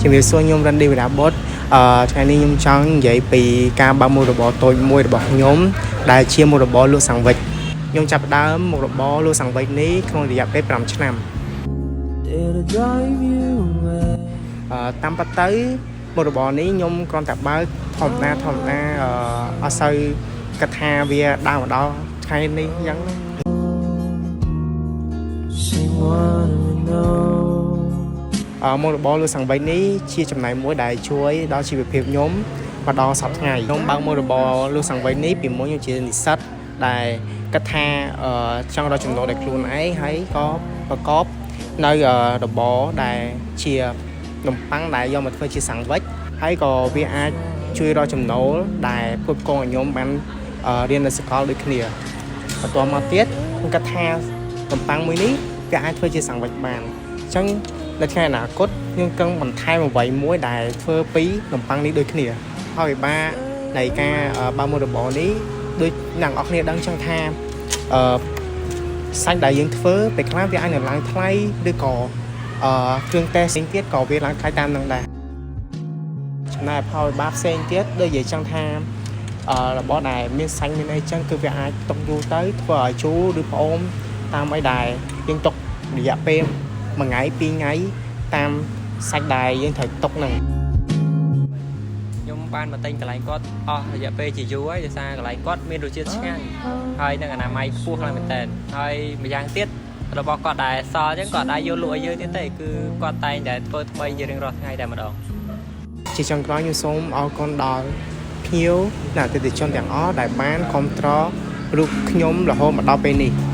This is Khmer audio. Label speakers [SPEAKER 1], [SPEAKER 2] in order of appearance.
[SPEAKER 1] ជំរាបសួរខ្ញុំរិនឌីវិរាបុត្រថ្ងៃនេះខ្ញុំចង់និយាយពីការបើកមុខរបរតូចមួយរបស់ខ្ញុំដែលជាមុខរបរលក់សាំងវិចខ្ញុំចាប់ផ្ដើមមុខរបរលក់សាំងវិចនេះក្នុងរយៈពេល5ឆ្នាំ
[SPEAKER 2] It'll drive you away.
[SPEAKER 1] តាមពិតទៅមុខរបរនេះខ្ញុំគ្រាន់តែបើកធម្មតាធម្មតាអត់សូវគិតថាវាដើរមកដល់ថ្ងៃនេះអញ្ចឹងណា
[SPEAKER 2] Sing what we know.
[SPEAKER 1] មុខរបរលក់សាំងវិចនេះជាចំណែកមួយដែលជួយដល់ជីវភាពខ្ញុំមកដល់សប្តាហ៍ថ្ងៃខ្ញុំបើកមុខរបរលក់សាំងវិចនេះពីមុនខ្ញុំជានិស្សិតដែលគិតថាចង់រកចំណូលដោយខ្លួនឯងហើយក៏ប្រកបនៅរបរដែលជានំប៉័ងដែលយកមកធ្វើជាសាំងវិចហើយក៏វាអាចជួយរកចំណូលដែលផ្គត់ផ្គង់ឲ្យខ្ញុំបានរៀននៅសាកលដូចគ្នាបន្ទាប់មកទៀតខ្ញុំគិតថានំប៉័ងមួយនេះវាអាចធ្វើជាសាំងវិចបានអញ្ចឹងនៅថ្ងៃអនាគតខ្ញុំគឹងបន្ថែមអ្វីមួយដែលធ្វើពីនំប៉័ងនេះដូចគ្នាហើយវិបាកនៃការបើកមុខរបរនេះដូចអ្នកនរគ្នាដឹងចឹងថាអឺសាច់ដែលយើងធ្វើពេលខ្លះវាអាចនឹងឡើងថ្លៃឬក៏គ្រឿងទេសផ្សេងទៀតក៏វាឡើងថ្លៃតាមនឹងដែរចំណែកផលវិបាកផ្សេងទៀតដូចនិយាយចឹងថារបស់ដែលមានសាច់មានអីចឹងគឺវាអាចទុកយូរទៅធ្វើឲ្យជូរឬផ្អូមតាមអីដែលយើងទុករយៈពេលមួយថ្ងៃពីរថ្ងៃតាមសាច់ដែលយើងត្រូវទុកហ្នឹង
[SPEAKER 3] ខ្ញុំបានមកទិញកន្លែងគាត់អស់រយៈពេលជាយូរហើយដោយសារកន្លែងគាត់មានរសជាតិឆ្ងាញ់ហើយនិងអនាម័យខ្ពស់ខ្លាំងមែនតើហើយម្យ៉ាងទៀតរបស់គាត់ដែលសល់អញ្ចឹងគាត់ដែរយកលក់ឲ្យយើងទៀតទេគឺគាត់តែងតែធ្វើថ្មីជារៀងរាល់ថ្ងៃតែម្ដង
[SPEAKER 1] ជាចុងក្រោយខ្ញុំសូមអរគុណដល់ភ្ញៀវនិងអតិថិជនទាំងអស់ដែលបានគាំទ្ររូបខ្ញុំរហូតមកដល់ពេលនេះ។